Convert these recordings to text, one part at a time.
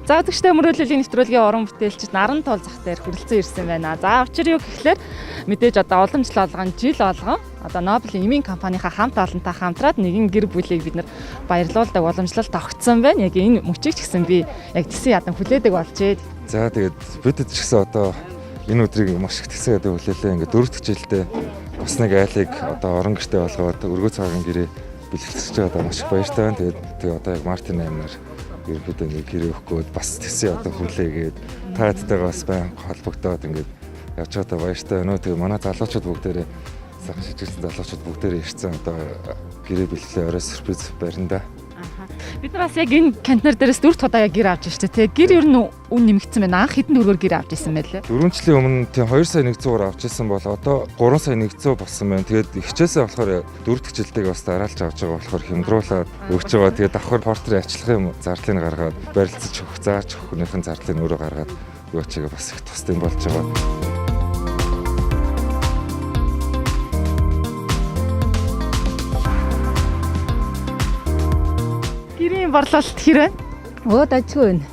За үзэгчтэй мөрөөллийн нэвтрүүлгийн уран бүтээлчид Наран туул зах дээр хүрэлцэн ирсэн байна. За учир юу гэхлээр мэдээж одоо уламжлал болгон жил болгон одоо Нобелийн эмийн компанийнхаа хамт олонтой хамтраад нэгэн гэр бүлийг бид нар баярлуулдаг уламжлалт огцсон байна. Яг энэ мөчийг ч гэсэн би яг тэсэн ядан хүлээдэг болжээ. За тэгээд бид ч гэсэн одоо энэ өдрийг маш их тэсэн ядан хүлээлээ. Ингээд дөрөв дэх жилдээ бас нэг айлыг одоо орон гэртээ болгоод өргөө цагаан гэрээ бэлтгэж байгаадаа маш их баяртай байна. Тэгээд тэгээ одоо яг Мартин 8-аар ерөнхийдөө нэг гэрээ өгөх гээд бас тэсэн ядан хүлээгээд таадтайгаа бас байн холбогдоод ингээд явж байгаадаа баяртай байна. Тэгээ манай залуучууд бүгдээрээ сайхан шижигсэн залуучууд бүгдээрээ ирсэн одоо гэрээ бэлтгэлээ орой сюрприз барина да. Бид нар бас яг энэ контейнер дээрээс дөрөв дахь удаа яг гэр авч штэ тий. Гэр ер нь үн нэмэгдсэн байна. Анх хэдэн төгрөгөөр гэр авч исэн байлээ. 4 жилийн өмнө тийм 2 сая 100-аар авч ирсэн бол одоо 3 сая 100 болсон байна. Тэгээд хичээсээ болохоор дөрөв дэх жилтэйг бас дараалж авч байгаа болохоор хямдруулаад өгч байгаа. Тэгээд давхар портрын ачлах юм зардлыг гаргаад барилцаж өгөх, зааж өгөх хүнийхэн зардлыг өөрөө гаргаад юу чигээ бас их тусдсан болж байгаа. Гэрийн борлуулалт хэр байна? Өө дажгүй байна.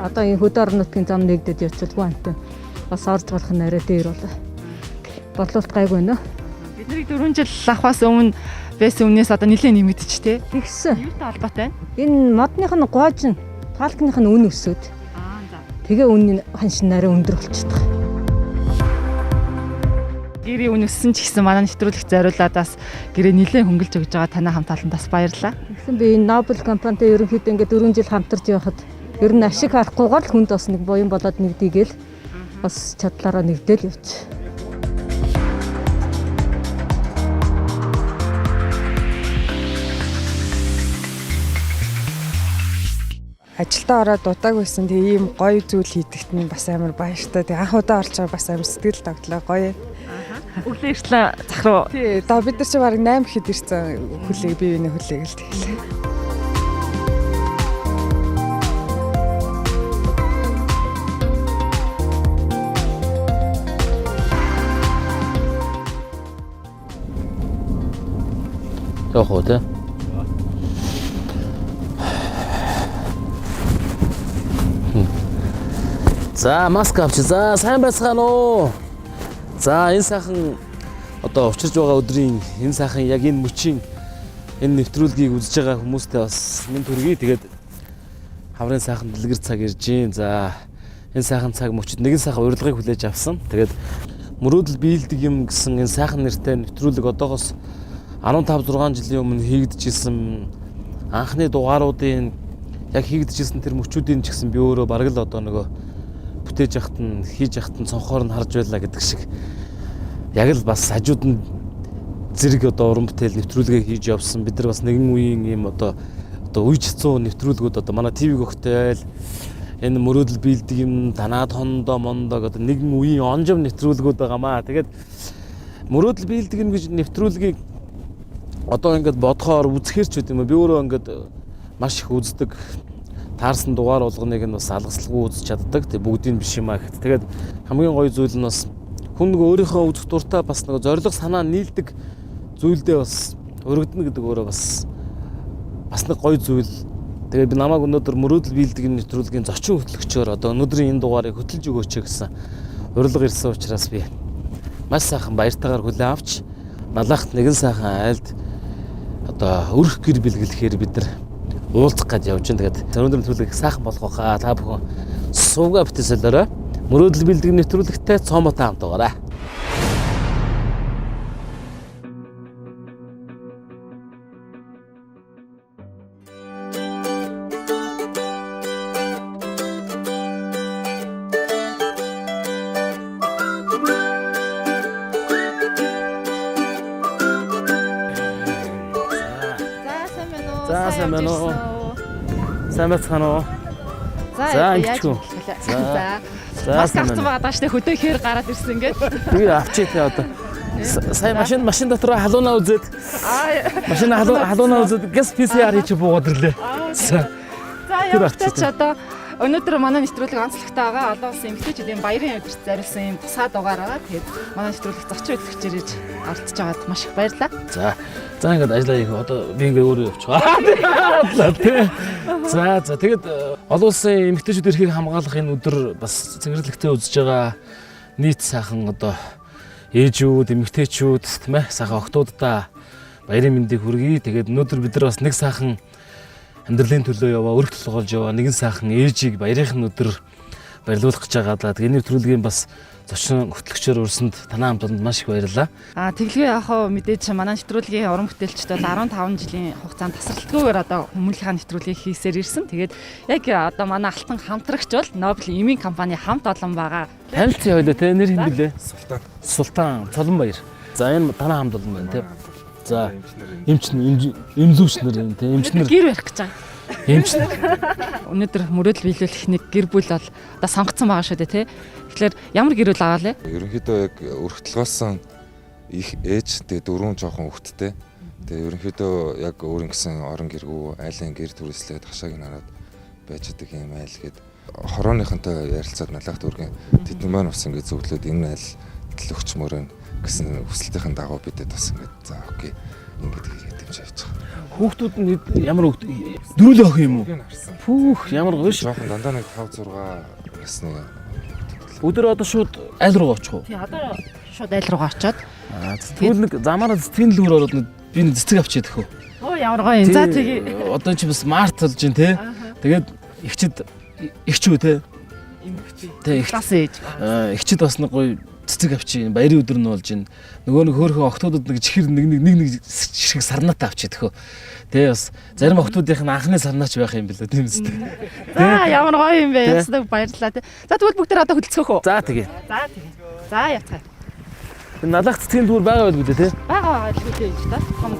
Одоо энэ хөдөө орон нутгийн зам нэгдэд явчихлгүй антай. Бас орж болох нь арай дээр бол. Борлуулалт гайгүй нөө. Бид нарыг 4 жил авахаас өмнө байсан өмнөөс одоо нэлээд нэмэгдэж тий. Тэгсэн. Юутай холбоотой байна? Энэ модных нь гоож нь палкных нь үн өсөөд. Аа за. Тэгээ үнийн ханш нь арай өндөр болчихдог. Гэрийн үн өссөн ч гэсэн манай нэвтрүүлэгт зориулаад бас гэрээ нэлээд хөнгөлж өгж байгаа танай хамт олонд бас баярлалаа. Тэгсэн би энэ Нобел компанитай ерөнхийдөө ингээд 4 жил хамтарч явахад ер нь ашиг харахгүйгээр л хүнд бас нэг буян болоод нэгдийгээл бас чадлаараа нэгдэл явчих. Ажилдаа ороод удааг байсан. Тэгээ ийм гоё зүйл хийдэгт нь бас амар баяртай. Тэгээ анх удаа орж байгаа бас амар сэтгэл догтлоо гоё. Өглөө иртлээ зах руу. Тий, одоо бид нар чи бараг 8 хэд ирсэн хүлээг бие биенээ хүлээгээл тэгэлээ. Явах уу те? За маск авч. За сайн байцгаана уу? За энэ сайхан одоо учирч байгаа өдрийн энэ сайхан яг энэ мөчийн энэ нэвтрүүлгийг үзэж байгаа хүмүүстээ бас минь төргий. Тэгээд хаврын сайхан дэлгэр цаг ирж гин. За энэ сайхан цаг мөчид нэгэн сайхан урилгыг хүлээж авсан. Тэгээд мөрөөдөл биелдэг юм гэсэн энэ сайхан нэртэй нэвтрүүлэг одоогоос 15 6 жилийн өмнө хийгдэжсэн анхны дугааруудын яг хийгдэжсэн тэр мөчүүдийн ч гэсэн би өөрөө бараг л одоо нөгөө бүтээж яхад нь хийж яхад нь цонхоор нь харж байлаа гэдэг шиг яг л бас хажууд нь зэрэг одоо уран бүтээл нэвтрүүлгээ хийж явсан. Бид нар бас нэгэн үеийн ийм одоо үе чацуу нэвтрүүлгүүд одоо манай ТV гөхтэй л энэ мөрөөдөл биелдэг юм танаад хондоо мондоо гэдэг нэгэн үеийн онжом нэвтрүүлгүүд байгаамаа. Тэгээд мөрөөдөл биелдэг юм гэж нэвтрүүлгийг одоо ингээд бодохоор үзэхэр ч үт юм уу. Би өөрөө ингээд маш их үздэг. Таарсан дугаар болгоныг нь бас алгаслгүй үзэж чаддаг. Тэг бүгдийг биш юм аа гэхэд. Тэгээд хамгийн гоё зүйл нь бас хүн нөгөө өөрийнхөө үзэх дуртай бас нөгөө зориг санаа нийлдэг зүйлдээ бас өргөднө гэдэг өөрөө бас нэг гоё зүйл. Тэгээд би намайг өнөөдөр мөрөөдөл биелдэг нэвтрүүлгийн зочин хөтлөгчөөр одоо өнөөдрийн энэ дугаарыг хөтлөж өгөөч гэсэн урилга ирсэн учраас би маш сайхан баяртайгаар хүлээн авч налахт нэгэн сайхан айлд одоо өрх гэр бэлгэлэхээр бид нар уулзах гэж явж байна. Тэгээд өнөөдөр нэвтрүүлэг их сайхан болох байхаа. Та бүхэн сувга битээсэлээрээ мөрөөдөл бэлдэг нэвтрүүлэгтэй цоомотой хамт байгаарай. За сайн байна уу? За, сайн байна уу? явж ирсэн үү? Сайн байцгаана уу? За За, яаж ингэчгүй. бэлтгэлээ? За. За. За, Маск сайн авсан байна. байгаа даа штэ хөдөө ихээр гараад ирсэн ингээд. Тэгээ авчи те одоо. Сая машин дотор халуунаа үзээд Аа машин халуунаа үзээд газ PCR хийж буугаад ирлээ. За. За Тэр ямар ч авчи, одоо Өнөөдөр манай нэвтрүүлэг онцлогтой байгаа. Олон улсын эмэгтэйчүүдийн баярын өдөрт зориулсан юм тусгай дугаар байгаа. Тэгээд манай нэвтрүүлэг зочин хөтлөгчөөр ирж оролцож байгаад маш их баярлалаа. За. За ингээд ажиллаа хийх. Одоо би ингээд өөрөө явчих. Тий. За за тэгээд олон улсын эмэгтэйчүүд эрхийг хамгаалах энэ өдөр бас цэнгэрлэгтээ үзэж байгаа нийт сайхан одоо ээжүүд, эмэгтэйчүүд тийм сайхан охтуудаа баярын мэндийг хүргэе. Тэгээд өнөөдөр бид нар бас нэг сайхан амьдралын төлөө яваа, өрх толгоолж яваа нэгэн сайхан ээжийг баярын өдөр баярлуулах гэж байгаа даа. Тэгээд энэ нэвтрүүлгийн бас зочин хөтлөгчөөр урсанд танаа хамт олонд маш их баярлалаа. Тэглэгээ яг хаа мэдээж манай нэвтрүүлгийн уран бүтээлчд бол 15 жилийн хугацаанд тасралтгүйгээр одоо хүмүүнлэгийн нэвтрүүлгийг хийсээр ирсэн. Тэгээд яг одоо манай алтан хамтрагч бол Нобел эмийн компани хамт олон байгаа. Танилцъя хоёлоо те нэр хэн блэ? Султан. Султан Цолонбаяр. За энэ танаа хамт олон байна те. За эмч эмзүүч нар юм те эмч нар Гэр барих гэж байгаа. эмч нар. Өнөөдөр мөрөөдөл биелүүлэх нэг гэр бүл бол одоо сонгоцсон байгаа шүү дээ те. Тэгэхээр ямар гэр бүл аваа лээ? Ерөнхийдөө яг өрх толгойлсон их ээж тэгээ дөрвөн жоохон хүүхэдтэй. Тэгээ ерөнхийдөө яг өөр ингэсэн орон гэргүү, айлын гэр түрээслээд хашааг нь хараад байж идэг юм айл гээд хорооныхонтой ярилцаад налах дүүргийн тэдэн маань бас ингэ зөвлөөд энэ айл төлөгчмөр байна гэсэн хүсэлтийн дагуу бидэд бас ингэ за окей ингэж хийгээд дэмжиж явж байгаа. Хүүхдүүд нь ямар хүүхд дөрүл охин юм уу? Үгийг харсан. Пүүх ямар гоё ш. Жоохон дандаа нэг 5 6 насны Өдөр одоо шууд айл руу очих уу? Тий одоо шууд айл руугаа очиод. Тэгвэл нэг замаараа цэцгийн лүүр ороод нэг би нэг цэцэг авчиад өгөө. Оо ямар гоё юм. За тэгье. Одоо чи бас март болж байна те. Тэгээд ихчид ихчүү те. Тэ их Класс ээж. Ихчид бас нэг гоё цэцэг авчи баярын өдөр нь болж байна. Нөгөө нэг хөөхөн октоодод нэг чихэр нэг нэг нэг нэг ширхэг сарнаатай авчи төхөө. Тэ бас зарим октоодынх нь анхны сарнаач байх юм билээ тийм үстэй. За ямар гоё юм бэ. Тий. Ясдаг баярлалаа тий. За тэгвэл бүгдээр одоо хөдөлцөөх үү? За тэгээ. За тэгээ. За яцгаая. Энэ налах цэцгийн дүүр байгаа байлгүй дээ тэ. Бага бага л хүлээ гэж та. Том.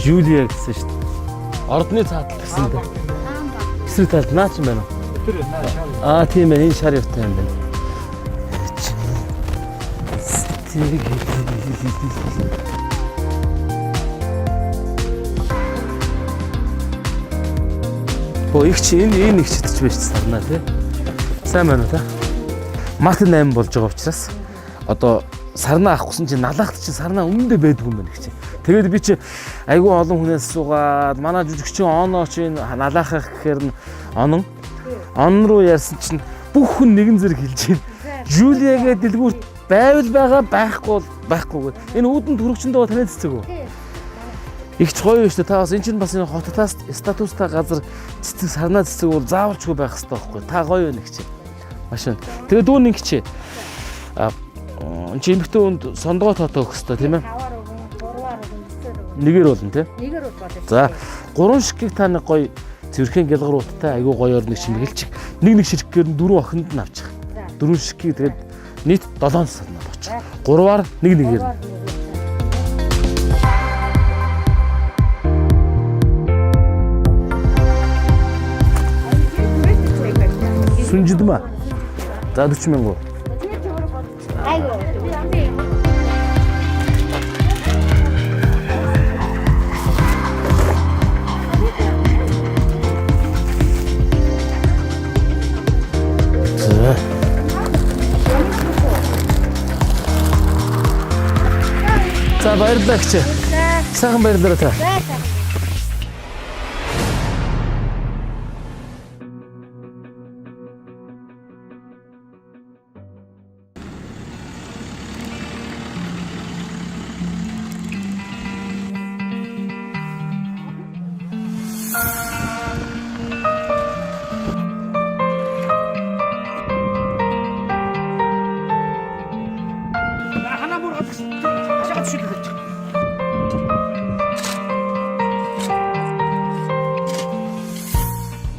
Жулия гэсэн шүү дээ. Ордны цаатал гэсэн дээ. Эсрэг талд наа чи байна уу? Аа тийм ээ энэ шар явтай юм байна. Оо их чи энэ их чидэж байж сарнаа тий. Сайн байна уу та? Март 8 болж байгаа учраас одоо сарнаа авахгүйсэн чинь налаахт чинь сарнаа өмнөдөө байдгүй юм байна гэж. Тэгээд би чи айгүй олон хүнээс суугаад манай жүжигчин оноо чи энэ налаахах гэхээр нь онон он руу ярьсан чинь бүх хүн нэгэн зэрэг хэлж байна. Жулиягээ дэлгүүрт байвал байгаа байхгүй бол байхгүй гэд. Энэ үүдэн төрөгчөндөө таны цэцэг үү? Их ч гоё шүү дээ. Та бас эн чинь бас энэ хототаас статустай газар цэцэг сарнаа цэцэг бол заавалчгүй байх хэрэгтэй байхгүй. Та гоё байна гэж. Маш байна. Тэгээд дүүн ингэ чи. А энэ чи эмэгтэй хүнд сондгоо тоотоо өгөх хэрэгтэй тийм ээ? 5-аар өгөн, 3-аар өгөн, 4-ээр өгөн. Нэгээр болно тийм. Нэгээр бол болно. За гурван ширхгийг та нэг гоё цэвэрхэн гялгар уттай айгүй гоёор нэг шимгэлчих. Нэг нэг ширхгээр нь дөрвөн охинд нь авчих. Дөрвөн ширхгийг тэгээд нийт 7 сарнаа очих. Гурваар нэг нэгээр. Сүнжидмэ. За 40 мянга. За. За баярлалаа гэж. Сайхан баярлалаа та.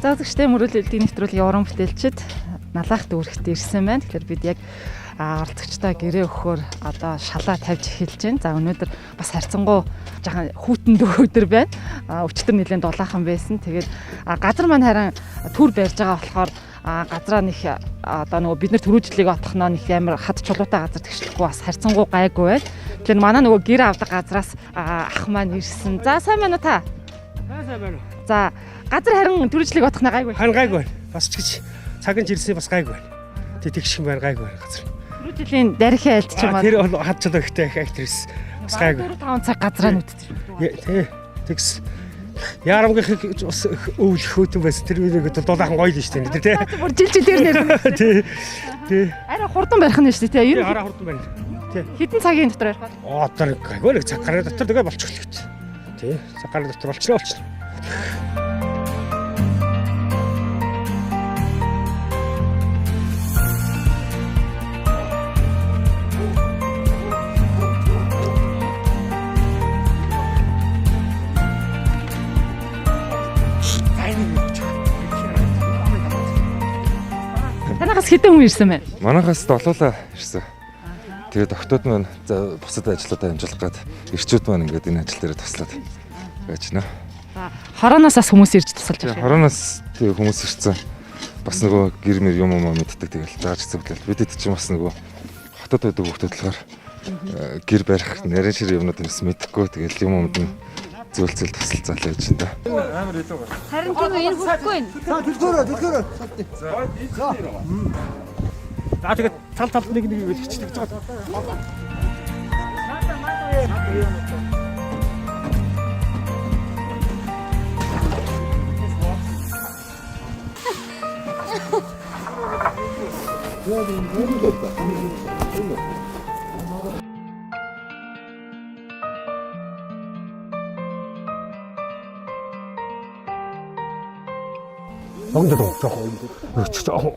За үзэгчтэй мөрөөлөлтийн нэвтрүүлгийн уран бүтээлчид налаах дүүрэгт ирсэн байна. Тэгэхээр бид яг оролцогчтой гэрээ өгөхөөр одоо шалаа тавьж эхэлж байна. За өнөөдөр бас харьцангуй жаахан хүүтэн өдөр байна. Өчтөр нэлээд дулаахан байсан. Тэгээд газар маань харин түр барьж байгаа болохоор газраа нэг Одоо нөгөө бид нар түрүүжлийг отохноо нэг амар хад чулуутай газар тэгшлэхгүй бас харьцангуй гайгүй байна. Тэгэхээр манай нөгөө гэр авдаг газраас ах маань ирсэн. За, сайн байна уу та? Сайн байна уу? За, газар харин түрүүжлийг отохноо гайгүй. Харин гайгүй байна. Бас ч гэж цаг нь ирсэн, бас гайгүй байна. Тэг тэгшин байна, гайгүй байна газар. Түрүүжлийн дарихын айлт ч юм уу. Тэр бол хад чулуу ихтэй их актрис. Бас гайгүй. 4 5 цаг газраа нүтсэн. Тий. Тэгс. Ярамгийнх бас өвлөх хөтөн байсан. Тэр үнийг дулаахан гоё л шүү дээ. Тий. Бүр жил жилээр нэр. Тий. Тий. Арай хурдан барих нь шүү дээ, тий. Ер нь арай хурдан байна. Тий. Хэдэн цагийн дотор барих вэ? Одоо гайгүй нэг цаг гарын дотор тэгээ болчихлоо. Тий. Цаг гарын дотор болчихлоо болчихлоо. Танахаас хэдэн хүн ирсэн бэ? Манайхаас долоолаа ирсэн. Тэгээд октод маань за бусад ажлуудаа амжуулах гээд эрчүүд маань ингээд энэ ажил дээр туслаад байж нэ. Хорооноос бас хүмүүс ирж тусалж байгаа. Хорооноос тэг хүмүүс ирсэн. Бас нөгөө гэр мэр юм юм мэддэг, тэгэл зааж зөвлөл. Бидэд чинь бас нөгөө хотод байдаг хүмүүс болохоор гэр барих нарийн шир юмнууд юмс мэдэхгүй, тэгэл юм юмд нь зүйл зүйл тусалцаал байж энэ. Амар илүү гар. Харин тийм, энэ хүрхгүй байна. За, төлхөөрөө, төлхөөрөө. За, тэгээд тал талд нэг нэг хичдэг гэж байгаа. Богино дуу жоох жоохон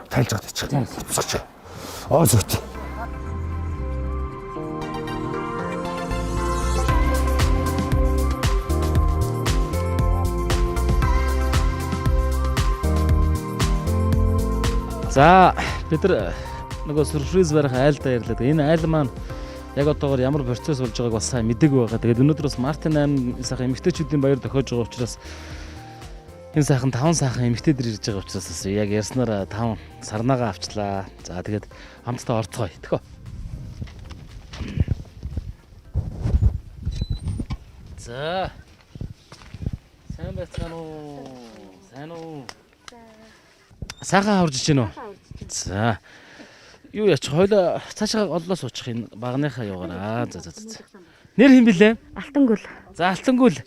тайлж байгаа тачих. Буцаж. Аа, зөвхөн. За, бид нар нөгөө сюрприз барих айлдаа ирлээ. Энэ айл маань яг одоогор ямар процесс болж байгааг бас сайн мдэггүй байгаа. Тэгээд өнөөдөр бас Мартин 8 сайхан эмэгтэйчүүдийн баяр тохиож байгаа учраас энэ сайхан 5 сайхан эмэгтэй дэр ирж байгаа учраас бас яг ярьснараа 5 сарнаагаа авчлаа. За, тэгээд хамтдаа орцгоё. Тэхөө. За. Сайн байцгаана уу? Сайн уу? Сайхан хаварж ич гэнэ үү? За. Юу яач хойлоо цаашаа оллоо суучих, энэ багныхаа юугаараа. За. Нэр хэн блэ? Алтангүл. За, Алтангүл.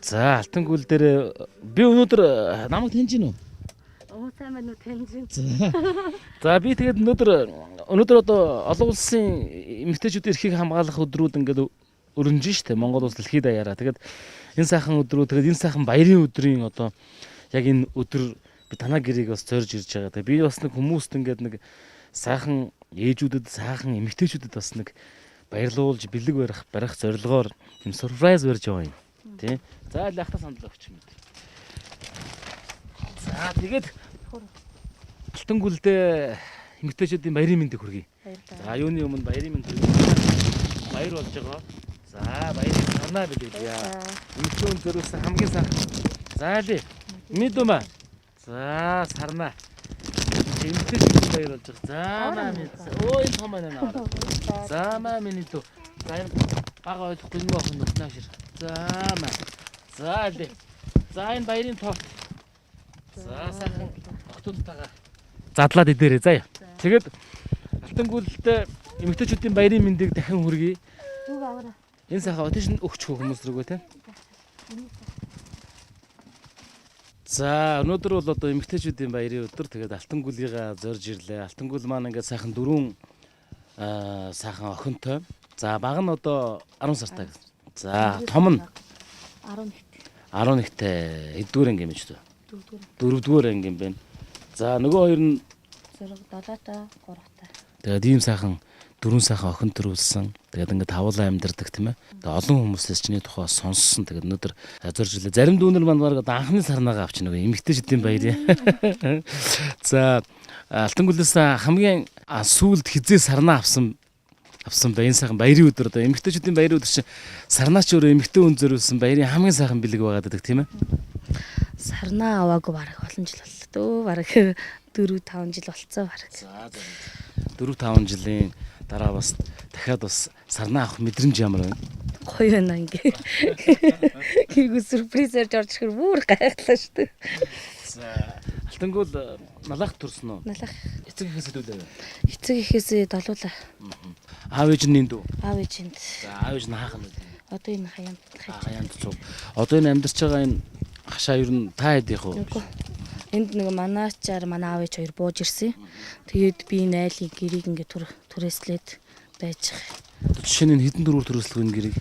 За, Алтангүл дээр би өнөөдөр намайг таньж гинүү? Оо, сайн байна уу, таньж. За, би тэгээд өнөөдөр одоо олон улсын эмэгтэйчүүдийн эрхийг хамгаалах өдрүүд ингээд өрнөж штэ Монгол улс дэлхийд даяараа. Тэгээд энэ сайхан өдрүүд, тэгээд энэ сайхан баярын өдрийн одоо яг энэ өдөр би танаа гэрийг бас зорж ирж байгаа. Тэгээд би бас нэг хүмүүст ингээд нэг сайхан ээжүүдэд, сайхан эмэгтэйчүүдэд бас нэг баярлуулж бэлэг барих зорилгоор юм surprise барьж байгаа юм. Тий. За, лахта сандал өгч юм. За, тэгээд Алтангүлдээ эмэгтэйчүүдийн баярын мэндийг хүргэе. За, юуны өмнө баярын мэнд хүргэе. Баяр болж байгаа. За, баярын санаа билээ. Эмэгтэй хүн зориулсан хамгийн сайхан. За, лээ. Мэдүмэ. За, сарнаа. Эмэгтэйчүүдийн баяр болж байгаа. За, маа минь. Өө, энэ том байна наа. За, маа миний дүү. За, энэ бага ойлгохгүй юм охин нүхнаа шир. За, маа. За, лээ. За, энэ баярын торт. За, сайхан охтуудтайгаа задлаад идээрэй заяа. Тэгээд Алтангүлдээ эмэгтэйчүүдийн баярын мэндийг дахин хүргэе. Зүг аваарай. Энэ сайхан отиш нь өгч хүмүүс рүүгээ тийм. За, өнөөдөр бол одоо эмэгтэйчүүдийн баярын өдөр. Тэгээд Алтангүлийгээ зорж ирлээ. Алтангүл маань ингээд сайхан дөрвөн сайхан охинтой. За, баг нь одоо 10 сартай гэсэн. За, том нь 11. 11-тэй. Хэддүгээр анги юм ч вэ? Дөрөвдүгээр анги юм байна. За, нөгөө хоёр нь 6 7-тай 3-тай. Тэгээд ийм сайхан дөрвөн сайхан охин төрүүлсэн. Тэгээд ингээд тавуулаа амьдардаг тийм ээ. Тэгээд олон хүмүүсээс чиний тухай сонссон. Тэгээд өнөөдөр зорж ирлээ. Зарим дүүнер маань баг одоо анхны сарнаагаа авч нөгөө эмэгтэйчүүдийн баяр. За, Алтангүлээс хамгийн сүүлд хизээ сарнаа авсан бэ? Энэ сайхан баярын өдөр, одоо эмэгтэйчүүдийн баярын өдөр чинь сарнаач өөрөө эмэгтэй хүн зориулсан баярын хамгийн сайхан бэлэг байгаад байдаг тийм ээ. Сарнаа аваагүй бараг олон жил боллоо дөө. Бараг 4 5 жил болцсон бараг. За за. 4 5 жилийн дараа бас дахиад бас сарнаа авах мэдрэмж ямар байна? Гоё байна ингээ. Гэргүй сюрприз ярьж орж ирэхээр бүр гайхлаа шүү дээ. За Алтангуул налах төрсөн үү? Налах. Эцэг эхээс хэдүүлээ. Эцэг эхээсээ долуулаа. Аав ээж нь энд үү? Аав ээж энд. За аав ээж нь хаах нь вэ? Одоо энэ хаяанд хаяанд цуг. Одоо энэ амьдарч байгаа энэ хашаа ер нь та хэдийнх үү? Үгүй. Энд нэг манаачаар манай аав ээж хоёр бууж ирсэн. Тэгээд би энэ айлын гэрийг ингээ түрээслээд байж байгаа. Одоо жишээ нь энэ хэдэн дөрвөр түрээслэх энэ гэрийг?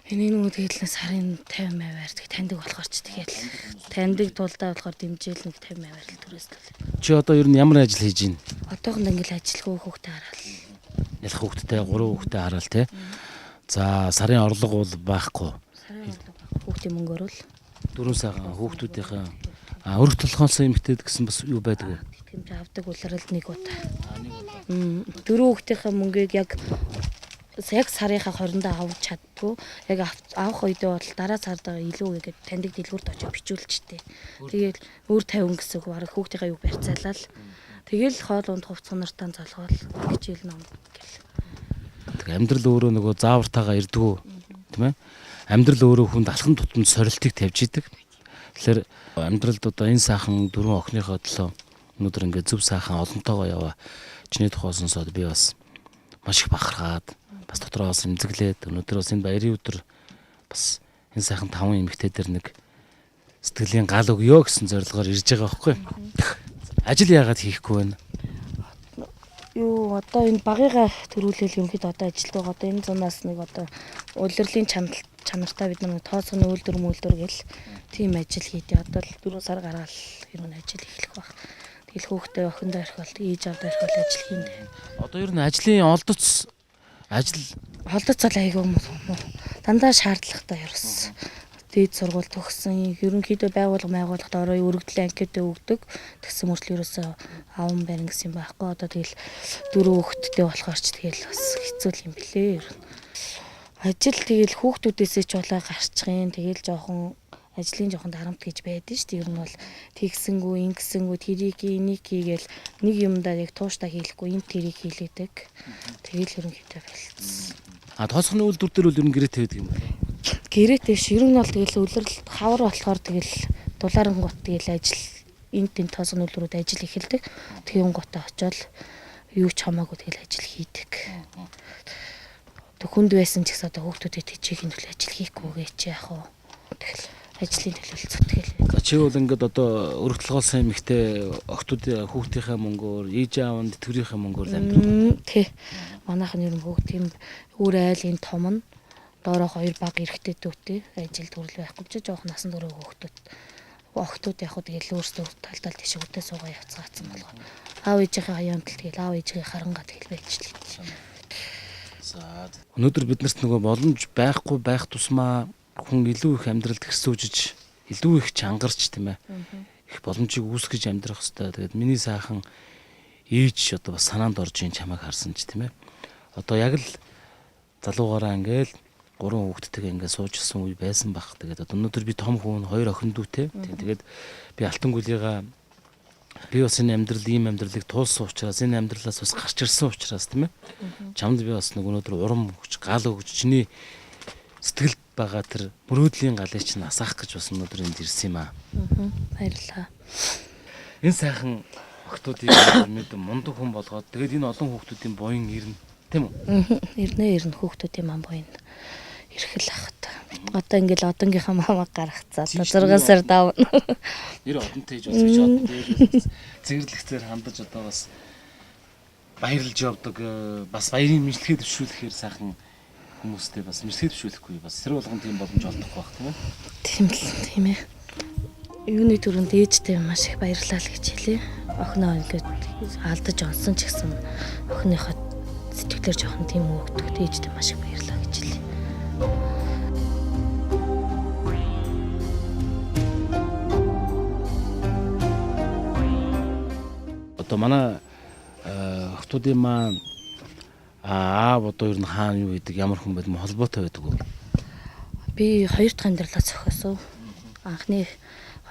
Энэ нөгөө тэгэл сарын 50 аваар тэг таньдаг болохоор ч тэгэл таньдаг тулдаа болохоор дэмжээл нэг 50 аваар л түрээслэл. Чи одоо ер нь ямар ажил хийж байна? Одоохондоо ингээл ажилгүй хүүхдээ хараал. Ялах хүүхдтэй 3 хүүхдээ хараал те. За сарын орлого бол байхгүй. Сарын орлого байхгүй. Хүүхдийн мөнгөөр л. 4 сайхан хүүхдүүдийнхээ өрх толгойлсон эмэгтэйд гэсэн бас юу байдаг вэ? Тэтгэмж авдаг улиралд нэг удаа. Дөрөв хүүхдийнхээ мөнгийг яг сарынхаа 20-нд авч чаддгүй. Яг авах үедээ бол дараа сард илүү гээд таньдаг дэлгүүрт очиж бичүүлжтэй. Тэгээл өөр 50 гэсэн үг бараг хүүхдийнхээ юг барьцаалал. Тэгээл хоол унд хувцас нартаа золгоол хичээл ном гэл. Тэг амьдрал өөрөө нөгөө заавартайгаа ирдгүү тийм ээ. Амьдрал өөрөө хүнд алхам тутамд сорилтыг тавьж идэг. Тэгэхээр амьдралд одоо энэ сайхан дөрвөн охиныхоо төлөө өнөөдөр ингээд зөв сайхан олонтойгоо яваа. Чиний тухай сонсоод би бас маш их бахархаад бас дотроо бас эмзэглээд өнөөдөр бас энэ баярын өдөр бас энэ сайхан таван эмэгтэй дээр нэг сэтгэлийн гал өгөө гэсэн зорилгоор ирж байгаа байхгүй. Ажил яагаад хийхгүй вэ? Юу одоо энэ багыгаа төрүүлээл ерөнхийдөө одоо ажилд байгаа. Одоо энэ зунаас нэг одоо улирлын чанартай бид нар тооцооны үйлдвэр мүлдвэр гэл тийм ажил хийдэ. Одоо л 4 сар гараал ер нь ажил эхлэх байх. Тэгэл хүүхдээ охиндоо орхиол, ээж авдаа орхиол ажил хийндэ. Одоо ер нь ажлын олдоц ажил олдоц бол айгүй муу. Дандаа шаардлагатай ерөөс. Дээд сургууль төгссөн. Ерөнхийдөө байгууллага майгуулгад ороо өргөдлийн анкетээ өгдөг. Тэгсэн мөртлөө ерөөсөө аван барин гэсэн юм байхгүй. Одоо тэгэл дөрөв хүүхэдтэй болохоор ч тэгэл бас хэцүү юм блээ ер нь. Ажил тэгэл хүүхдүүдээсээ ч болоо гарчихын. Тэгэл жоохон ажлын жоохон дарамт гэж байдэн шүү дээ. Ер нь бол тэгсэнгүү, ингэсэнгүү, тэрийг энийг хийгээл нэг юмдаа яг тууштай хийлэхгүй, энэ тэрийг хийлээдэг. Тэгэл ерөнхийдөө болцсон. А тооцооны үйлдвэр дээр бол ер нь гэрээтэй байдаг юм байна. Гэрээтэй биш. Ер нь бол тэгэл үлрэл хавар болохоор тэгэл дулаарангут тэгэл ажил энд тэнд тооцооны үйлдвэрүүд ажил эхэлдэг. Тэгэн гутаа очиод юу ч хамаагүй тэгэл ажил хийдэг. Тэг хүнд байсан ч гэсэн одоо хүүхдүүдэд тэжээхийн төлөө ажил хийхгүйгээ чи яах вэ? Тэгэл ажлын төлөө зүтгэл. За чи бол ингээд одоо өрх толгойлсон эмэгтэй охтууд хүүхдийнхээ мөнгөөр, ээж аав нь тэтгэврийнхээ мөнгөөр л амьдардаг. Тий. Манайх нь ер нь бүгд тийм өөр айлын том нь доороо хоёр баг эрэхтэй дүүтэй ажил төрөл байхгүй ч жоохон насан турш хүүхдүүд охтууд яг хөө тэгэл өөрсдөө талдал тийш үдээ суугаа явцгаацсан болгоо. Аав ээжийнхээ хаяамтал тэгэл аав ээжийнхээ харангаа тэгэл байж л гэж. За өнөөдөр биднэрт нөгөө боломж байхгүй байх тусмаа хүн илүү их амьдралд хэрсүүжиж, илүү их чангарч тийм ээ. Их боломжийг үүсгэж амьдрах хэвээр. Тэгээд миний сайхан ээж одоо бас санаанд орж ийн чамайг харсан ч тийм ээ. Одоо яг л залуугаараа ингээл гурван хүүхэдтэйгээ ингээд сууж исэн үе байсан баг. Тэгээд одоо өнөөдөр би том хүн, хоёр охин дүүтэй. Тэгээд би алтан гүлийгаа би бас энэ амьдрал ийм амьдралыг туулсан учраас энэ амьдралаас бас гарч ирсэн учраас тийм ээ. Чамд би бас нэг өнөөдөр урам өгч, гал өгч чиний сэтгэлд байгаа тэр мөрөөдлийн галыг чинь асаах гэж бас өнөөдөр энд ирсэн юм аа. Баярлалаа. Энэ сайхан охтуудыг мэд мундаг хүн болгоод тэгээд энэ олон хүүхдүүдийн буян ирнэ тийм үү? Ирнэ хүүхдүүдийн ман буян ирэх л ах та. Одоо ингээл одонгийнхаа мамаг гаргацаа. Одоо 6 сар давна. Нэр одонтой ээж бас гэж одонтой ээж цэвэрлэгцээр хандаж одоо бас баярлж явдаг бас баярын мэдлэгээ төвшүүлэхээр сайхан хүмүүстэй бас мэдлэгээ төвшүүлэхгүй бас сэр болгон тийм боломж олдохгүй байх тийм ээ. Тийм л тийм ээ. Юуны түрүүнд ээжтэй маш их баярлалаа л гэж хэлье. Охиноо ингээд алдаж онсон ч гэсэн охиныхоо сэтгэлээр жоохон тийм өгдөг. Ээжтэй маш их баярлалаа гэж хэлье. Одоо манай охтуудын маань аав одоо ер нь хаана юу гэдэг ямар хүн байд холбоотой байдаг уу? Би хоёр дахь амьдралаа зохиосон. Анхны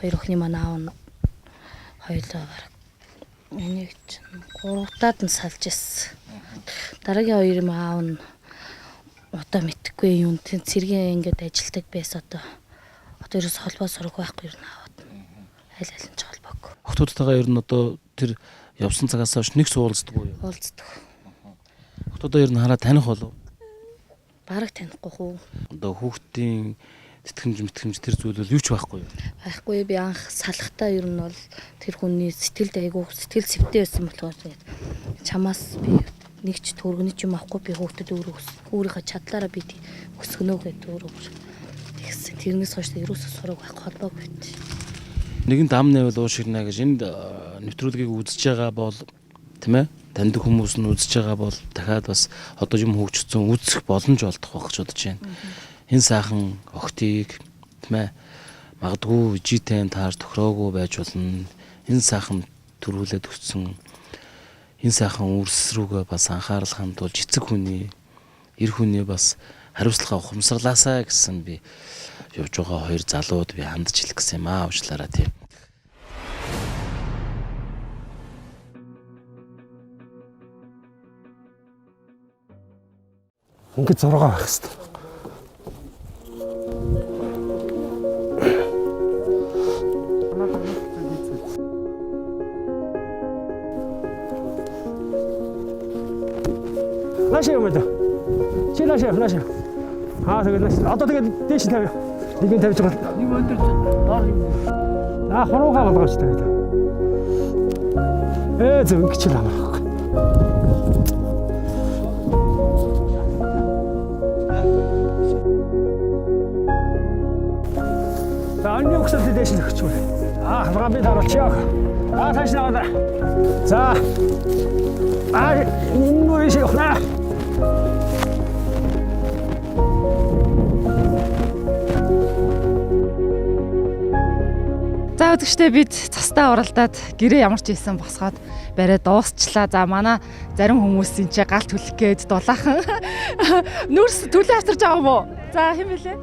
Хоёр охины маань аав нь хоёулаа бараг энийг чинь гуравтаад нь салж ирсэн. Дараагийн хоёр юм аав нь одоо мэдхгүй юм. Тэн цэргийн ингээд ажилтдаг байсан одоо. Одоо ерөөс холбоо сураг байхгүй ер нь аавд. Аль аль нь ч холбоогүй. Охтуудтайгаа ер нь одоо тэр явсан цагаас хойш нэг суулцдаг уу? Уулздаг. Охтуудаа ер нь хараа таних болов. Бараг танихгүй хүү. Одоо хүүхдийн тэтгэмж мэтгэмж тэр зүйл бол юу ч байхгүй юу? Байхгүй би анх салахтаа ер нь бол тэр хүний сэтгэлд айгүй сэтгэл сэвтэй байсан болохоор тэгээд чамаас би нэг ч төргөний ч юм авахгүй би хүүхдэд өөрөө өөрийнхөө чадлаараа би өсгөнө гэдэг өөрөө тэгсэн. Тэрнээс хойш ерөөсөө сураг байх холбоогүй байт. Нэгэн дам нэвэл уушигна гэж энд нэвтрүүлгийг үзэж байгаа бол тийм таньдаг хүмүүс нь үзэж байгаа бол дахиад бас одоо юм хөгжсөн үзэх боломж олдох байх гэж бодож байна. Энэ сайхан охтыг тийм магадгүй житэй таар тохироогүй байж болно. Энэ сайхан төрүүлээд өссөн энэ сайхан үрс рүүгээ бас анхаарал хандуулж эцэг хүний эр хүний бас хариуцлага ухамсарлаасаа гэсэн би явж байгаа хоёр залууд би хандж хэлэх гэсэн юм аа уучлаарай тийм. Ингээд 6 байх хэвээр. Наашаа юм аа. Чи наашаа, наашаа. Аа тэгээд нааш. Одоо тэгээд дээш нь тавь. Нэг нь тавьж байгаа. Нэг өндөр доор юм. Аа хуруугаа болгооч тавь. Ээ зөв ингэж л амарх. За анны угсаад дээш нь өгчмөр. Аа халгаа би даруулчих. Аа тааш наваа. За. Аа энэ нүрээ явах. За үзэгчдээ бид цастаа уралдаад гэрээ ямар ч хийсэн босгоод барай дуусчлаа. За манай зарим хүмүүс энэ ч гал түлэх гээд дулаахан нүрс түлээ авчирч байгаа юм уу? За хэн бэлээ?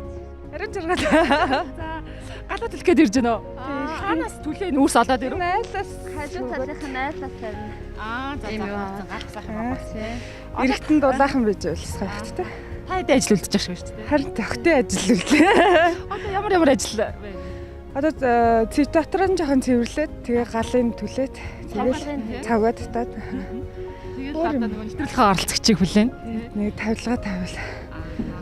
Харин жаргал. За галаа түлэх гээд ирж байна уу? Хаанаас түлээ нүрс олоод ирэв? Айлаас Хажуу талынх нь айлаас тавина. Аа за за гал сайхан байна. Эргэтэн дулаахан байж байлсгаа ихтэй. Та хэдэн ажил үлдэж байгаа шүү дээ. Харин төгтөө ажил үлээ. Одоо ямар ямар ажил вэ? Одоо цэв дотор нь жоохон цэвэрлээд тэгээ галын түлээд тэгэл цавгаа татаад Тэгэл одоо нөгөө нэвтрүүлгийн оролцогчийг хүлээн. Нэг тавилга тавил.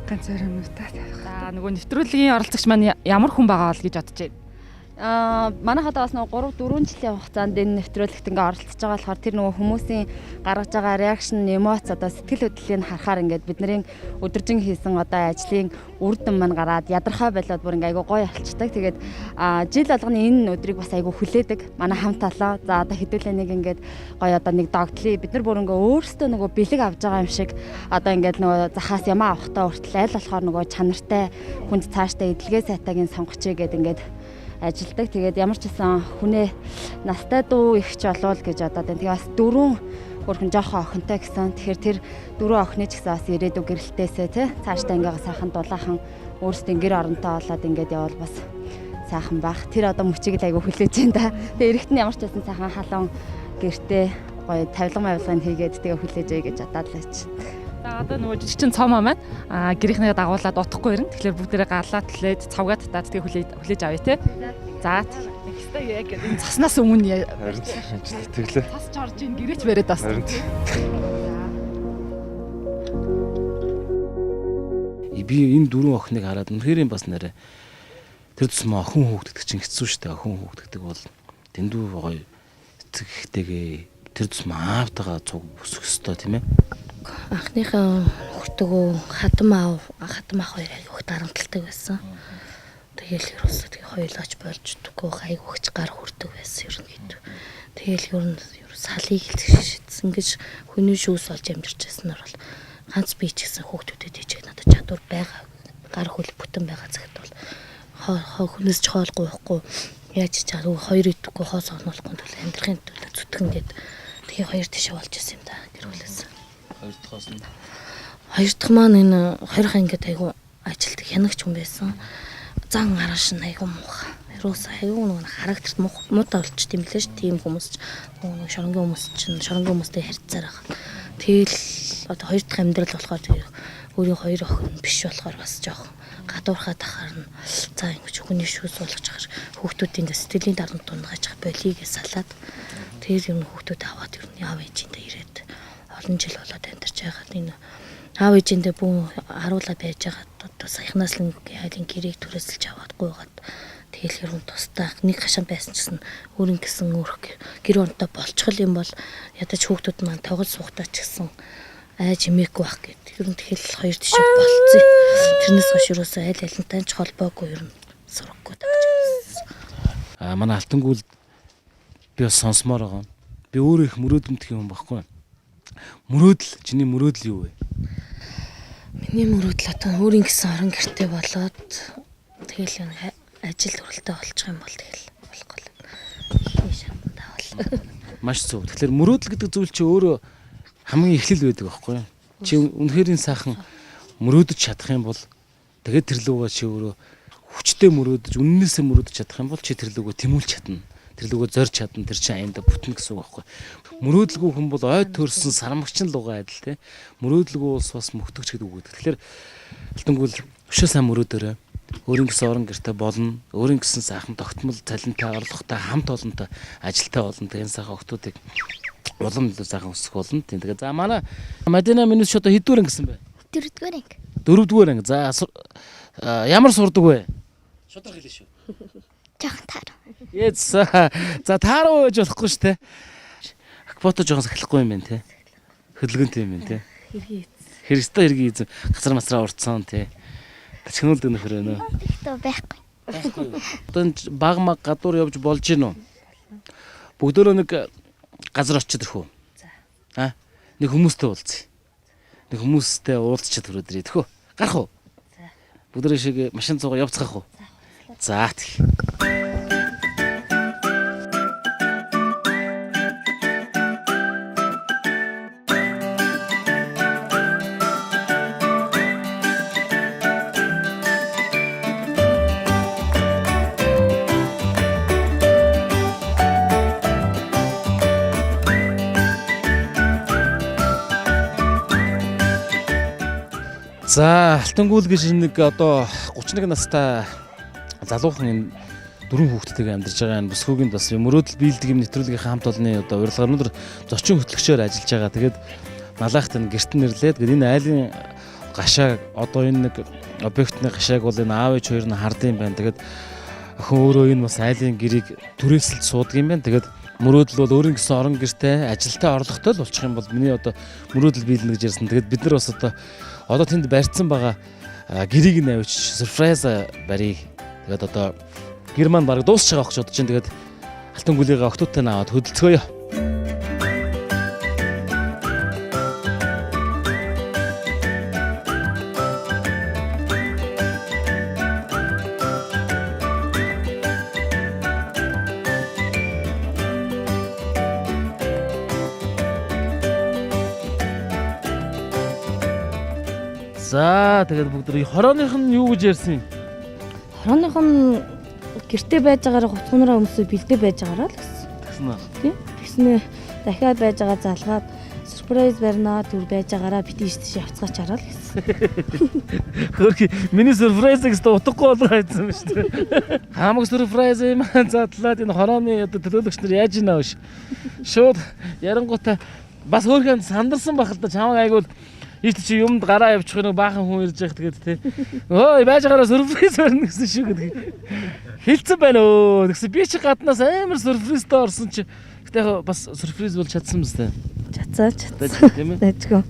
Ганц хоёр юмнуудаа тавих. За нөгөө нэвтрүүлгийн оролцогч маань ямар хүн байгаа бол гэж бодож байна. Манайх одоо бас нөгөө 3 4 жилийн хугацаанд энэ нэвтрүүлэгт ингээ оролцож байгаа болохоор тэр нөгөө хүмүүсийн гаргаж байгаа реакшн, эмоц одоо сэтгэл хөдлөлийг харахаар ингээд бидний өдөржин хийсэн одоо ажлын үр дүн маань гараад ядархай болоод бүр ингээ айгуу гоё болчдаг. Тэгээд жил болгоны энэ өдрийг бас айгуу хүлээдэг. Манай хамт олон. За одоо хэдүүлээ нэг ингээд гоё одоо нэг догтлыг бид нар бүр ингээ өөрсдөө нөгөө бэлэг авж байгаа юм шиг одоо ингээд нөгөө захаас ямаа авахтаа хүртэл аль болохоор нөгөө чанартай хүнд цаашдаа эдлэгээ сайтагийн сонгоч гээд ингээд ажилдаг. Тэгээд ямар ч гэсэн хүнээ настай дүү ихч болвол гэж бодоод байна. Тэгээ бас дөрвөн хөрхөн жоохон охинтой гэсэн. Тэгэхээр тэр дөрвөн охины ч гэсэн бас ирээдүй гэрэлтээсээ тий цаашдаа ингээ сайхан дулаахан өөрсдийн гэр оронтой болоод ингээд явбал бас сайхан бах. Тэр одоо мөчийг л айгүй хүлээж байна да. Тэгээ эрэгт нь ямар ч байсан сайхан халуун гэртээ гоё тавилга мавилгыг хийгээд тэгээ хүлээж эй гэж бодоод л байж. За одоо нөгөө жижигчин цомоо маань гэрийнхнээ дагуулад утахгүй ирнэ. Тэгэхээр бүгдээрээ галаа түлээд цавгаа татаад тэгээ хүлээж авъя те. За тэгстэй яг энэ цаснаас өмнө Харин тэглээ. цас чорж ин гэрээч бариад бас. Харин Би энэ дөрвөн охиныг хараад үнэхээр бас нэрэ тэр тусмаа охин хүүхд гэдэг чинь хэцүү шүү дээ. Охин хүүхд гэдэг бол дэндүү гоё эцэг эхтэйгээ тэр тусмаа аавтайгаа цуг өсөх ёстой тийм. Анхныхаа нөхөртөгөө хадам аав, хадам ах хоёр аяг их дарамталдаг байсан. Тэгэл ерөөсөө тэгээ хоёулаач болж дэггүй аяг өгч гар хүрдэг байсан ерөнхийдөө. Тэгэл ер нь салыг шидсэн гэж хүний шүүс олж амьдарч байснаар бол ганц би ч гэсэн хүүхдүүдэд хийчих надад чадвар байгаа. Гар хөл бүтэн байгаа цагт бол хүнээс ч хоол гуйхгүй яаж ч чад хоёр идэхгүй хоо сонуулахгүй тул амьдрахын төлөө зүтгэн гээд тэгээ хоёр тишээ болж исэн юм да гэр бүлээс. Хоёр дахьоос нь Хоёр дахь маань энэ 20 ангид айгу ажилтдаг хянагч хүн байсан. Зан арааш нь айгу муухай. Ерөөс аюу нэг характерт муутай болчих юм лээ ш. Тийм хүмүүс ч нөгөө шоронгийн хүмүүс чинь шоронгийн хүмүүстэй харьцаар байгаа. Тэгэл одоо хоёр дахь амьдрал болохоор өөрийн хоёр охин биш болохоор бас жоох гадуурхаад ахаар нь за ингэж хүний шүүс суулгаж ахаар хүүхдүүдийн сэтгэлийн дарамт унгааж ах болиё гэж салаад тэр юм хүүхдүүд аваад ер нь аав ээжиндээ ирээд олон жил болоод амьдарч байгаад энэ аав ээжиндээ бүүн харуулаа байж байгаад одоо саяхнаас л айлын гэрээг түрээсэлж аваад гуйгаад тэгэл ер нь тусдаа нэг хашаан байсан ч гэсэн өөрийн гэсэн өөрх гэр оронтой болчихол юм бол ядаж хүүхдүүд маань тоглол суухтаа ч гэсэн айж хэмээхгүй байх гэд. Ер нь тэгэл хоёр тишээ болцсон. Тэрнээс хойш ерөөсөө аль алинтай ч холбоогүй ер нь сурахгүй тагч. А манай Алтангүйл би бас сонсомоор байгаа. Би өөрөө их мөрөөдөмтгий хүн байхгүй. Мөрөөдөл чиний мөрөөдөл юу вэ? Миний мөрөөдөл одоо өөрийн гэсэн орон гэртэй болоод тэгэл энэ ажил төрөлтэй болчих юм бол тэгэл болохгүй л. Хин шатандаа бол. Маш зөв. Тэгэхээр мөрөөдөл гэдэг зүйл чи өөрөө хамгийн эхлэл байдаг байхгүй юу? Чи үнэхээр энэ сайхан мөрөөдөж чадах юм бол тэгээд тэр лугаа чи өөрөө хүчтэй мөрөөдөж, үннээсээ мөрөөдөж чадах юм бол чи тэр лугаа тэмүүлж чадна. Тэр лугаа зорж чадна. Тэр чинь аяндаа бүтнэ гэсэн үг байхгүй юу? Мөрөөдөлгүй хүн бол ой төрсөн сармагчин лугаа адил те. Мөрөөдөлгүй улс бас мөхтөгч гэдэг үг. Тэгэхээр Алтангүйл өшөө сайн мөрөөдөрөө. Өөрийн гэсэн орон гэрте болно. Өөрийн гэсэн сайхан тогтмол цалинтай, орлоготой, хамт олонтой, ажилтай болно. Тэгээ энэ сайхан охтуудыг улам илүү сайхан өсөх болно. Тийм. Тэгээ за манай Мадина минут ч одоо хэддүгээр анги гэсэн бэ? Дөрөвдүгээр анги. Дөрөвдүгээр анги. За ямар сурдаг вэ? Шудраг хэлнэ шүү. Жохон таар. Yes. За тааруу байж болохгүй шүү те. Акпото жоохон сахилахгүй юм байна те. Хөдөлгөөнтэй юм байна те. Хэргийн Хэрэгтэй хэргийн эзэн газар масраа урдсан те. Тачгнуулдаг нөхөр байна уу? Тэгтээ байхгүй. Одоо энэ баг маг гадуур явж болж гин үү? Бүгдөө нэг газар очиж ирэх үү? За. А? Нэг хүмүүстэй уулзъя. Нэг хүмүүстэй уулзчихэд хүрээд ирээ тэхүү. Гарах уу? За. Бүгдөө шиг машин цугаа явцгаах уу? За тэг. За, Алтангүйл гэж нэг одоо 31 настай залуухан энэ дөрвөн хүүхэдтэйгээ амьдарч байгаа энэ бүсгүйн бас мөрөөдөл биелдэг юм нэвтрүүлгийнхээ хамт олонны одоо урилгаар өнөөдөр зочин хөтлөгчөөр ажиллаж байгаа. Тэгээд налаахт энэ гэрт нэрлээд тэгээд энэ айлын гашааг одоо энэ нэг объектны гашааг бол энэ аав ээж хоёр нь хардсан юм байна. Тэгээд охин өөрөө энэ бас айлын гэрийг түрээсэлж суудаг юм байна. Тэгээд мөрөөдөл бол өөрийн гэсэн орон гэртэй ажилтай орлоготой л болчих юм бол миний одоо мөрөөдөл биелнэ гэж ярьсан. Тэгээд бид нар бас одоо тэнд барьцсан байгаа гэрийг нь авчиж surprise барья. Тэгээд одоо гэр маань бараг дуусч байгаа гэж бодож чинь тэгээд Алтангүлийгээ октоудтай нь аваад хөдөлцгөөё. За тэгээд бүгд хорооных нь юу гэж ярьсан юм? Хорооных нь гэрте байж байгаараа хувцгуунараа өмсөө бэлдээ байж байгаараа л гэсэн. Тэгсэн үү? Тийм. Тэгснээ дахиад байж байгаа залгаад surprise барьнаа түр байж байгаараа бит ийш тийш явцгаач хараа л гэсэн. Хөрхи миний surprise гэсэн утгагүй болгоо хайцсан юм шүү дээ. Хамаг surprise юм задлаад энэ хорооны одоо төлөөлөгч нар яаж ийна вэ? Шууд ярангуутаа бас хөөрхөн сандарсан байх л да чамаг айгуул ийш чи юмд гараа явчих нэг баахан хүн ирж явах тэгээд те. Өө байж байгаараа surprise барина гэсэн шүү гэдэг. Хилцэн байна өө. Тэгсэн би чи гаднаас амар surprise-тай орсон чи. Гэтэ яг бас surprise болж чадсан биз дээ. Чацаа чацаа. Тийм ээ. Дайггүй.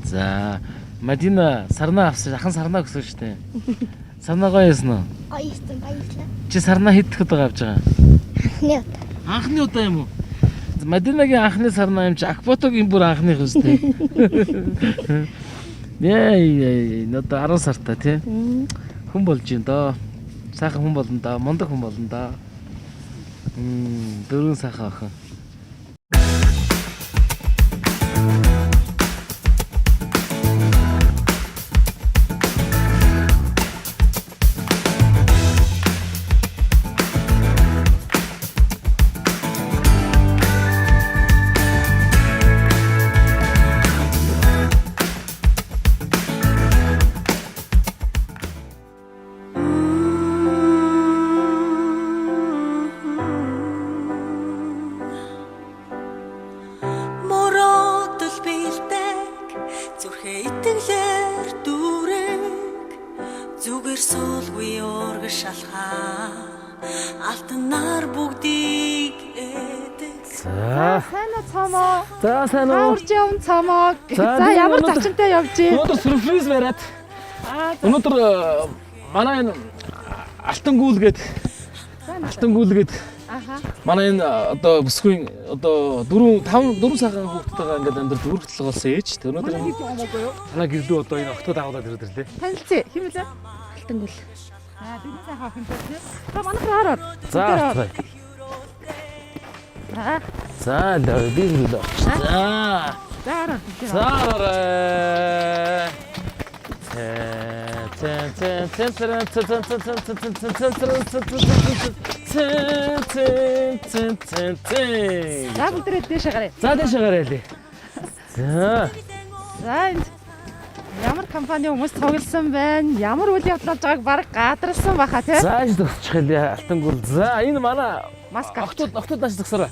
За Мадина сарнаа авсан. Ахан сарнаа өгсөн шүү дээ. Сарнаа гоё юусэн үү? Гоё юмсан баярлалаа. Чи сарнаа хэд дэх удаа авч байгаа? Анхны удаа. Анхны удаа юм уу? Мадинагийн анхны сарнаа юм чи Акботогийн бүр анхных үстэй. Яа яа надад 10 сартай тий. Хүн болж юм доо. Сайхан хүн болно доо. Мундаг хүн болно доо. Дөрвөн сайхан охин. Сүүлгүй ураг шалхаа алтнаар бүгдийг эдэг. За. Сайн уу, Цомоо? За, сайн уу? Урж явна, Цомоо. За, За, би ямар өнөөдөр- зочинтой явж байна? Өнөөдөр сюрприз бариад. Өнөөдөр манай энэ Алтан гүйл гээд Алтан гүйл гээд манай энэ одоо бүсгүй одоо 4 5 4 сайхан хүүхэдтэйгээ ингээд амьдрал дүүргэл болсон ээж. Тэг өнөөдөр Манай гэр юм уу юу? Манай гэрлүү одоо энэ октод агуулаад ирээд ирлээ. Танилцъя. Хэн бэлээ? Алтан гүйл. Аа, бидний сайхан охинтой тий. За, манайх руу ороод. За. Бүгдээрээ За. За, л би л орчих. За. За, ороод. За, ороо. Цэ цэ цэ цэ цэ цэ цэ цэ цэ цэ цэ цэ цэ цэ цэ цэ цэ цэ. За, бүгдээрээ дээшээ гаръя. За, дээшээ гаръя лээ. За. За, энд ямар компани хүмүүс цугласан байна? Ямар үйл явдал болж байгааг баг гадарлсан баха тий. За, аж зогсчих хэлээ Алтан гүйл. За, энэ манай маск октод нааш зогсороо.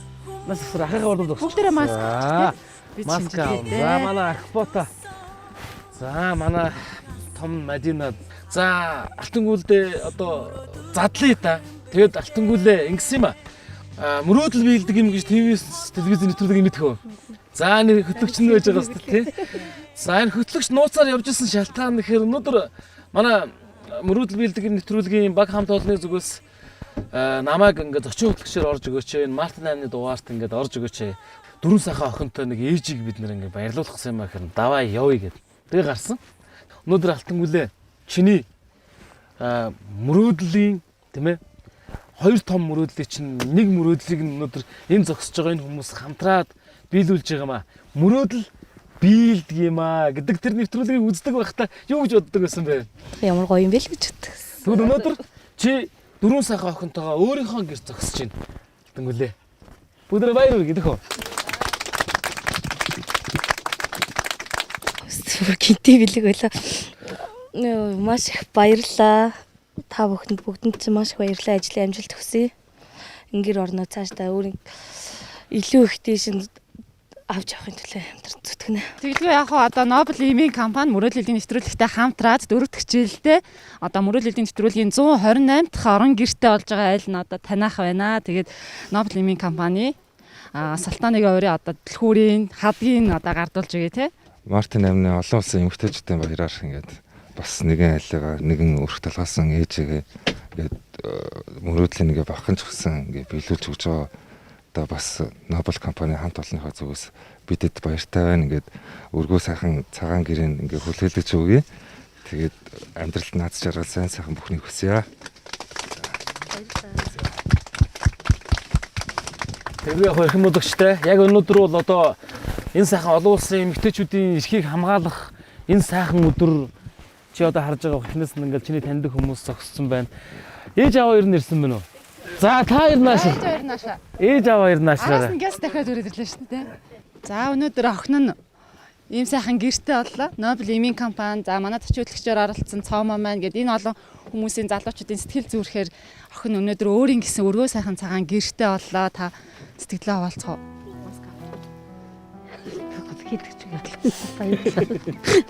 Нааш зогсороо. Ахыхаа урд зогсчих. Бүгдээрээ маск авчих тий. Би Маск авах. шинжилгээ. За, манай Акбота. За, манай том Мадина. За, Алтан гүйлдээ одоо задлаа та. Тэгээд Алтан гүйлээ ингэсэн юм а. Мөрөөдөл биелдэг юм гэж ТВ-с телевизийн нэвтрүүлэг мэдэх үү? За, нэг хөтлөгч нь байж байгаа хэвээр тий. За, энэ хөтлөгч нууцаар явж исэн шалтгаан гэхээр өнөөдөр манай мөрөөдөл биелдэг нэвтрүүлгийн баг хамт олонны зүгээс намайг ингээд зочин хөтлөгчөөр орж өгөөч. Энэ Мартин 8-ны дугаарт ингээд орж өгөөч. Дөрвөн сайхан охинтой нэг ээжийг бид нэр ингээд баярлуулах гэсэн юм а гэхээр даваа явъя гэд. Тэгээ гарсан. Өнөөдөр Алтан гүлээ чиний мөрөөдлийн тийм ээ хоёр том мөрөөдлийг чинь нэг мөрөөдлийг нь өнөөдөр энэ зогсож байгаа энэ хүмүүс хамтраад биелүүлж байгаа маа. Мөрөөдөл биелдэг юм аа гэдэг тэр нэвтрүүлгийг үздэг байхдаа юу гэж боддог байсан бэ? Ямар гоё юм бэ л гэж боддог. Тэгвэл өнөөдөр чи дөрвөн сайхан охинтойгоо өөрийнхөө гэр зогсож байна. Алтан гүлээ. Бүгдээ баяр хүргэе гэх үү? Зүгээр гинти бэлэг байлаа. Маш их баярлалаа. Та бүхэнд бүгдэнд чинь маш их баярлалаа. Ажлын амжилт хүсье. Ингэр орноо цаашдаа өөр илүү их тийш нь авч явахын төлөө амьдрал зүтгэнэ. Тэгэлгүй яг хаа одоо Нобел иймийн компани мөрөөдлийн нэвтрүүлэгтэй хамтраад дөрөв дэх жилдээ одоо мөрөөдлийн нэвтрүүлгийн 128 дахь орон гэрте болж байгаа айл нь одоо таниах байна. Тэгээд Нобел иймийн компани Салтаныг өөрийн одоо түлхүүрийн хадгийг одоо гардуулж өгье те. Мартин 8-ны олон улсын эмэгтэйчүүдийн баяраар ингээд бас нэгэн айлгаа нэгэн өрх толгоосон ээжигээ ингээд мөрөөдлийн нэгэ бахархан ч гэсэн ингээд биелүүлж өгч байгаа одоо бас Нобел компани хамт олонныхоо зүгээс бидэд баяртай байна. Ингээд өргөө сайхан цагаан гэрээнд ингээд хүлээлгэж өгье. Тэгээд амьдралд наад жаргал сайн сайхан бүхнийг хүсье. Тэгээ яг эрхэм үзэгчтэй яг өнөөдөр бол одоо энэ сайхан олон улсын эмэгтэйчүүдийн эрхийг хамгаалах энэ сайхан өдөр чи одоо харж байгаа эхнээс нь ингээл чиний таньдаг хүмүүс зогссон байна. Ээж аваа ер нь ирсэн мэн үү? За та ер нааш. Ээж хоёр наашаа. Ээж аваа ер Араас наашаарай. нь гяс дахиад өрөөд ирлээ шүү дээ. За өнөөдөр охин нь ийм сайхан гэрте боллоо. Нобел иймийн компани за манай зочин хөтлөгчөөр оролцсон Цоомоо маань гээд энэ олон хүмүүсийн залуучуудын сэтгэл зүрхээр охин өнөөдөр өөрийн гэсэн өргөө сайхан цагаан гэрте боллоо. Та сэтгэлээ хаваалцах уу? Хийдэг ч юм. Баярлалаа.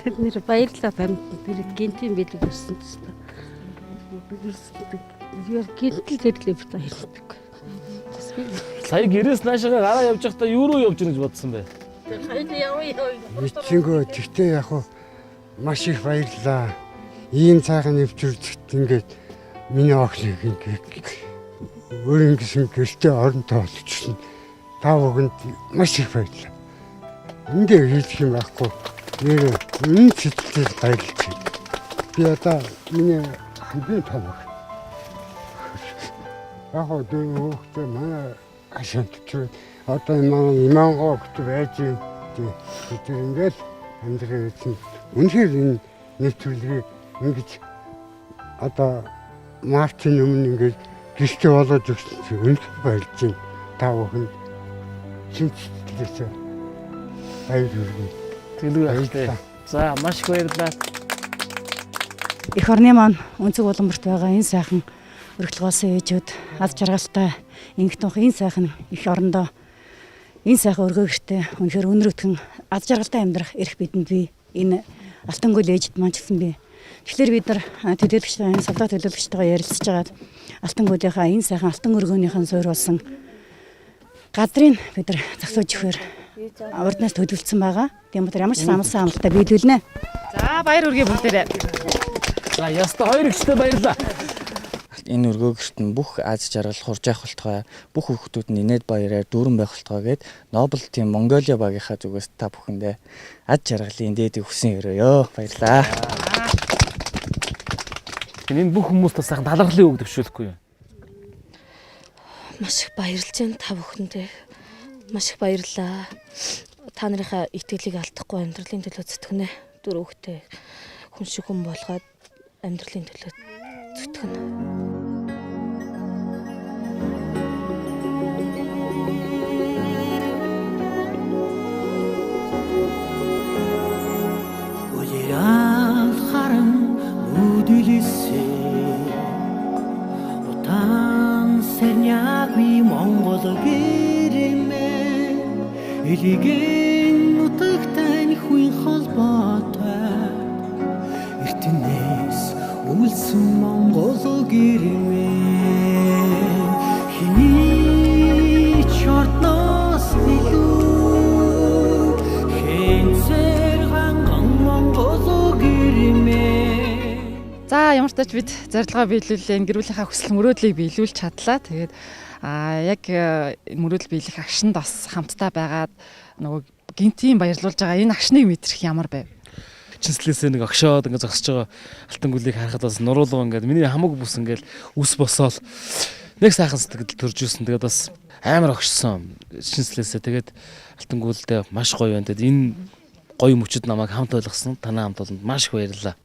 Тэр нэр баярлалаа танд тэр гинтийн бэлэг ирсэн ч гэсэн. Юу гинтэл тэрлээ би баярлалаа. Сая гэрээс наашаа гараа явж байхдаа юу руу явж гэнэ гэж бодсон бэ? Мэдсэнгөө тэгтээ яг хуу маш их баярлалаа. Ийм сайхан нэвтрүүлэгт ингээд миний охиныг ингээд өөр ингэсэн гэртээ орон тоолчихсон. Та бүхэнд маш их баярлалаа. Эндээ хийх юм байхгүй. Нэр үнэн сэтгэлээр баярлж байна. Би одоо миний хамгийн том охин. Яг хуу дөрөв манай хашаанд чи одоо манай имангоо охид байж байна. Тэр ингээл амьдрал гэсэн. Үнэхээр энэ нэвтрүүлгийг ингэж одоо мартын өмнө ингэж гэрте болоод өгсөн чинь үнэхээр баярлж байна. Та бүхэнд чин сэтгэлээсээ баяр хүргэе. Тэгэлгүй яах вэ? За маш их баярлалаа. Эх орны маань өнцөг уламбарт байгаа энэ сайхан өргөлгөөсөн ээжүүд аз жаргалтай инх тунх энэ сайхан эх орондоо энэ сайхан өргөө гэртээ үнэхээр өнөр өтгөн аз жаргалтай амьдрах эрх бидэнд бий. Энэ Алтан гүйл ээжид маань ч гэсэн би Тэгэхээр бид нар төлөөлөгчтэй, энэ солдат төлөөлөгчтэйгээ ярилцж байгаад Алтан гүйлийнхаа энэ сайхан алтан өргөөнийхэн суурь болсон газрыг бид нар зогсоож өгөхөөр урднаас төлөвлөсөн байгаа. Тийм болохоор ямар ч амлсан амлалтаа биелүүлнэ. За, баяр хүргэе бүгдээрээ. За, яста хоёр ихтэй баярлаа. Энэ өргөөгөрт нь бүх аз жаргал хурж явах болтугай, бүх хүүхдүүд нь инээд баяраар дүүрэн байх болтугай гэд Нобел Team Mongolia багийнхаа зүгээс та бүхэндээ аз жаргалын дээдийг хүсэн өрөөё. Баярлалаа. Энэ бүх хүмүүст бас сайхан талархлын үг төвшүүлэхгүй юу? Маш их баярлж байна та бүхэндээ. Маш их баярлалаа. Та нарынхаа итгэлийг алдахгүй амьдралын төлөө зүтгэнэ. Дөрөв хүүхдээ хүн шиг хүн болгоод амьдралын төлөө зүтгэнэ. Үлирал харан нүдэлсэн Утан сэрнягүй Монгол гэрмэ Элеген нутагтай хүн холбоотой Эртнээс үлсэн Монгол гэрмэ Хэний ч ордноос илүү хэнцэр ганган Монгол гэрмэ. За, ямар ч тач бид зорилгоо биелүүлээ, гэр бүлийнхаа хүсэл мөрөөдлийг биелүүлж чадлаа. Тэгээд яг мөрөөдөл биелэх агшинд бас хамтдаа байгаад нөгөө гинтийн баярлуулж байгаа энэ агшныг мэдрэх ямар байв? Чинслээсээ нэг огшоод ингээд зогсож байгаа алтан гүлийг харахад бас нуруулга ингээд миний хамаг бүс ингээд үс босоол нэг сайхан сэтгэл төрж ирсэн. Тэгээд бас амар огшсон чинслээсээ. Тэгээд алтан гүйлдээ маш гоё байна. Тэгээд энэ гоё мөчөд намайг хамт ойлгосон танай хамт олонд маш их баярлалаа.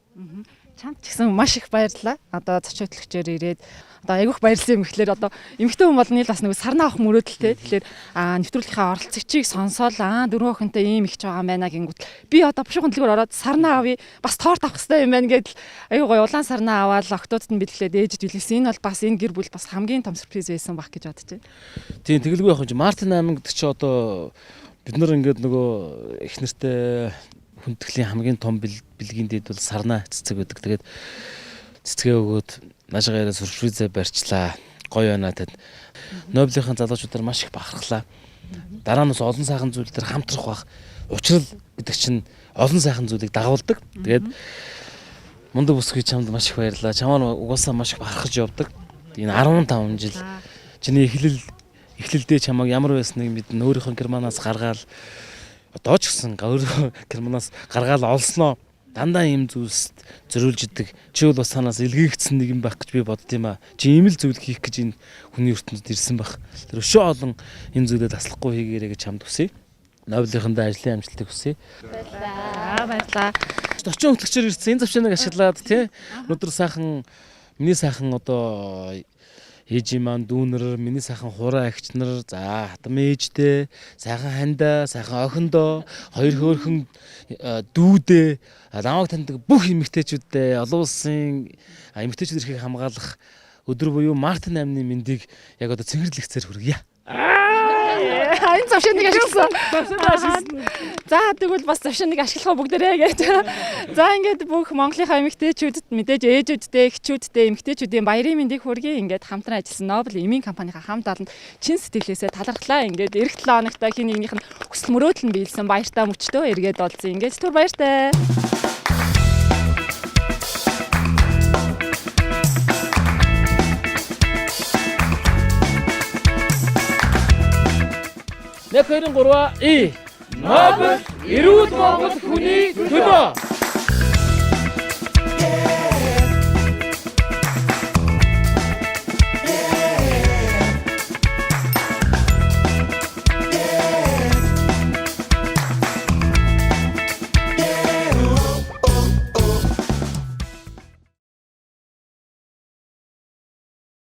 Чамд ч гэсэн маш их баярлалаа. Одоо зочин хөтлөгчөөр ирээд одоо айгүйх баярлсан юм гэхлээр одоо эмэгтэй хүн болгоны л бас нэг сарна авах мөрөөдөлтэй. Тэгэхээр нэвтрүүлгийнхаа оролцогчийг сонсоол дөрвөн охинтой ийм ихч байгаа юм байна гингүүт би одоо бушуухан дэлгүүр ороод сарна авъя, бас торт авах хэрэгтэй юм байна гэдэл айгүй гоё улаан сарна аваад октоодод нь бэлгэлээд ээжид бэлгэлсэн. Энэ бол бас энэ гэр бүл бас хамгийн том сюрприз байсан баг гэж бодож байна. Тийм, тэгэлгүй яг юм чи Мартин 8 гэдэг чи одоо бид нар ингээд нөгөө их нэртэй хүндэтгэлийн хамгийн том бэлгийн дэд бол сарна цэцэг байдаг. Тэгээд цэцгээ өгөөд наашгаа яриа сюрпризээ барьчлаа. Гоё байна тэд. Нобелийн залуучуудаар маш их бахархлаа. Дараа нь бас олон сайхан зүйл дээр хамтрах бах. Учрал гэдэг чинь олон сайхан зүйлийг дагуулдаг. Тэгээд мундаг бүсгүй чамд маш их баярлалаа. Чамаар угаасаа маш их бахархаж явдаг. Энэ 15 жил чиний эхлэлдээ чамайг ямар байсныг мэднэ. Өөрийнхөө Германаас гаргаал одоо ч гэсэн өөрөө Германаас гаргаал олсноо дандаа ийм зүйлс зөрүүлж идэг. Чи бол бас танаас илгээгдсэн нэг юм байх гэж би бодд юм аа. Чи ийм л зүйл хийх гэж энэ хүний ертөнцид ирсэн байх. Тэр өшөө олон энэ зүйлээ таслахгүй хийгээрэй гэж чамд хүсье. Нобелийнхандаа ажлын амжилтыг хүсье. Баярлалаа. Баярлалаа. Очин хөтлөгчөөр ирсэн энэ завшааныг ашиглаад тий. Өнөөдөр сайхан миний сайхан одоо ээжийн маань дүүнер, миний сайхан хураа эгч нар, за хатам ээжтэй, сайхан хандаа, сайхан охиндоо, хоёр хөөрхөн дүүдээ, намайг таньдаг бүх эмэгтэйчүүдээ, олон улсын эмэгтэйчүүд эрхийг хамгаалах өдөр буюу Мартин 8-ны мэндийг яг одоо цэнхэрлэгцээр хүргье. Энэ завшааныг ашигласан. За, тэгвэл бас завшааныг ашиглах уу бүгдээрээ гэж. За, ингээд бүх Монголынхаа эмэгтэйчүүдэд мэдээж ээжүүдтэй, эхчүүдтэй, эмэгтэйчүүдийн баярын мэндийг хүргэе. Ингээд хамтран ажилласан Нобел эмийн компанийнхаа хамт олонд чин сэтгэлээсээ талархлаа. Ингээд эх 7 хоногт хин нэгнийх нь хүсэл мөрөөдөл нь биелсэн баяртай мөчтөө эргээд олзсон. Ингээд түр баяртай. Нэг, хоёр, гурав, и Нобел эрүүл Монгол хүний төлөө.